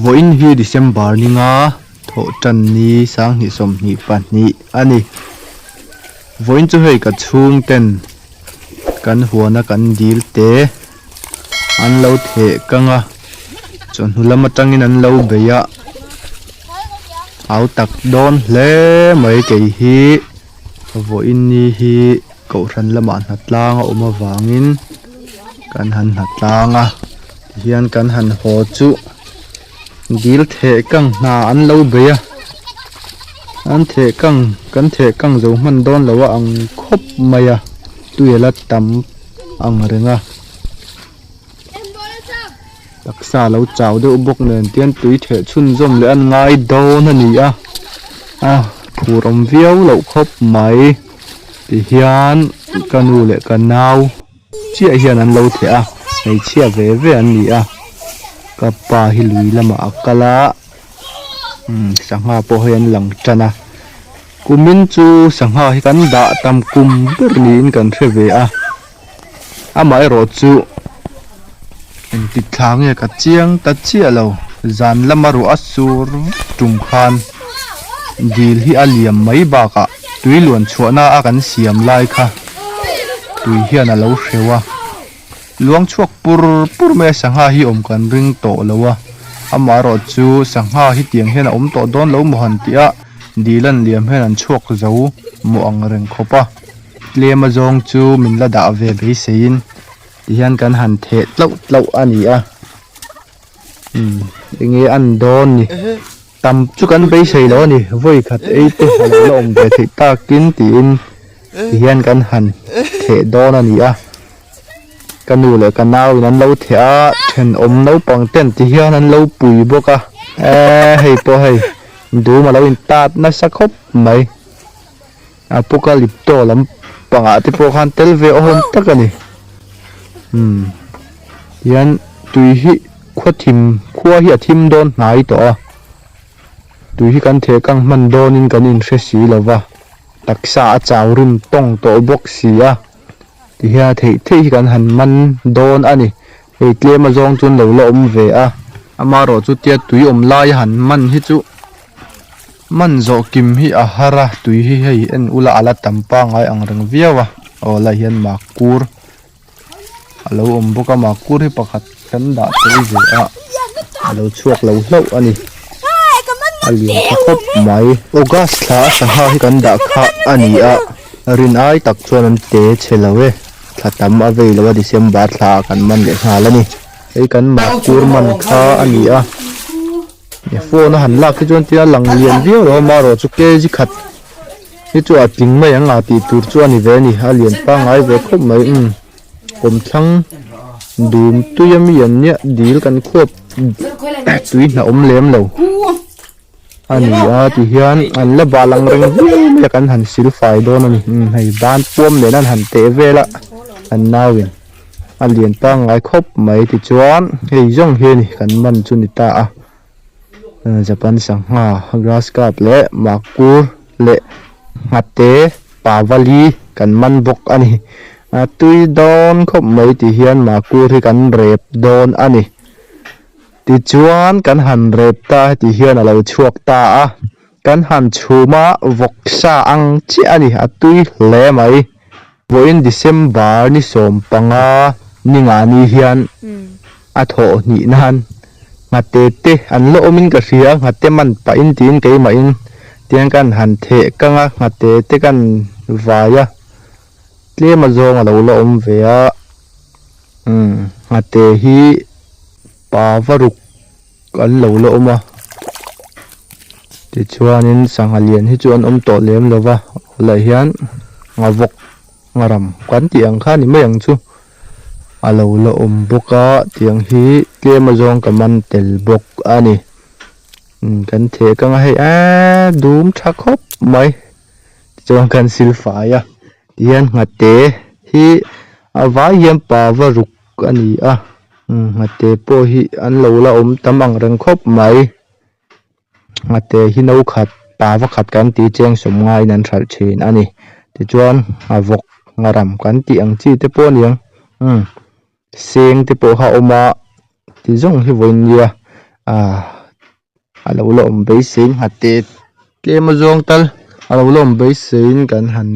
Vawiin hi December ninga thawh tan ni sanghnih 22 a ni. Vawiin chu hei ka chhung ten kan huana kan dil te an lo theh kang a, chawhnu lam atangin an lo bei a, au tak dawn hle mai kei hi vawiin ni hi kohhran lamah hnatlang a awm avangin kan han hnatlang a tihian kan han haw chu dil theh kang hna an lo bei a an theh kang kan theh kang zo hman dawn lo a ang khawp mai a tui a la tam ang reng a taksa lo chau deuh bawk nen tian tui theh chhunzawm leh an ngai dawn a ni a a phur awm viau loh khawp mai tihian ka nu leh ka nau chiah hian an lo theh a hmeichhia ve ve an ni a ka pa hi lui lamah a kal a umm sangha pawh hei an lang tan a kumin chu sangha hi kan dah tam kum ber niin kan hre ve a amaherawh chu engtik thla nge ka chiang ta chiah lo zan lama ruah a sur vek tum khan dil hi a liam mai bakah tui luan chhuahna a kan siam lai kha tui hian a lo hreuh a luang chhuak pur pur mai a sangha hi awm kan ring tawh lo a amaherawh chu sangha hi tiang hian a awm tawh dawn lo maw han tih a dil an liam hian an chhuak zo maw ang reng khawp a tlem a zawng chu min la dah ve beiseiin tihian kan han theh tlauh tlauh a ni a umm enge an dawn ni tam chu kan beisei lo a ni vawi khat ei te a lo la awm ve theih takin tiin tihian kan han theh dawn a ni a ka nu leh ka nau in an lo theh a thenawm naupang ten tihian an lo pui bawk a eee hei pawh hei dum a lo in tat nasa khawp mai. Apocalypto lampangah te pawh khan tel ve awhawm tak a ni umm tihian tui hi khua thim khua hi a thim dawn hnai tawh a tui hi kan theh kang hman dawnin kan inhre si lo va taksa a chau rim tawng tawh bawk si a tihian a theih theih hi kan han man dawn a ni hei tlem a zawng chuan lo la awm ve a amaherawh chu tia tui awm lai a han man hi chu. Man zawh kim hi a har a tui hi hei en ula a la tam pangai ang reng viau a aw lai hian makur a lo awm bawk a makur hi pakhat kan dah tel ve a a lo chhuak lo hlauh a ni a lian tha khawp mai august thla a sangha hi kan dah kha a ni a rin ai tak chuan an te chhe lo e thla tam a vei lo a december thla ah kan man leh nghal a ni hei kan makur man kha a ni a. Phone a han lak hi chuan tia lang lian viau lo a marawh chu kg khat hi chu a tling mai ang a tih tur chu a ni ve a ni a lian pangngai ve khawp mai umm kawmthlang dum tui a mi an nia dil kan khuap tui hna awm lem lo a ni a ti hian an la bal ang reng viau mai a kan han sil fai dawn a ni umm hei ban puam nen an han teh vel a an nau in. A lian pangngai khawp mai tichuan hei zawng hi a ni kan man chu ni ta a Japan sangha grass carp leh makur leh nghate pavali kan man bawk a ni a tui dawn khawp mai ti hian makur hi kan rep dawn a ni tichuan kan han rep ta heti hian a lo chhuak ta a kan han chhum a vawksa ang chiah a ni a tui hle mai. Vawiin December ni 15 ni nga ni hian a thawh hnih nan nghate te an la awmin ka hria a, nghate man pahin tiin keimahin tiang kan han theh kang a, nghate te kan vai a, tlem a zawng a lo la awm ve a, umm nghate hi pa va ruk an lo la awm a, tichuanin sangha lian hi chu an awm tawh lem lo va helaiah hian nghavawk ngharam kan tih ang kha a ni mai ang chu a lo la awm bawk a tiang hi tlem a zawng ka man tel bawk a ni umm kan theh kang a hei eee dum tha khawp mai tichuan kan sil fai a tihian nghate hi a vai hian pa va ruk a ni a nghate pawh hi an lo la awm tam ang reng khawp mai nghate hi no khat pa va khat kan tih cheng sawm ngaiin an hralh thin a ni tichuan nghavawk ngharam kan tih ang chi te pawh a ni ang umm seng te pawh kha a awm a ti zawng hi vawiin nia. Ahh a lo la awm beiseiin nghate tlem a zawng tal a lo la awm beiseiin kan han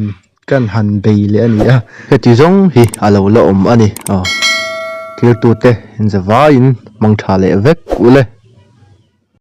kan han bei leh a ni a heti zawng hi a lo la awm a ni aw thiltute in zavaiin hmang tha leh vek ule.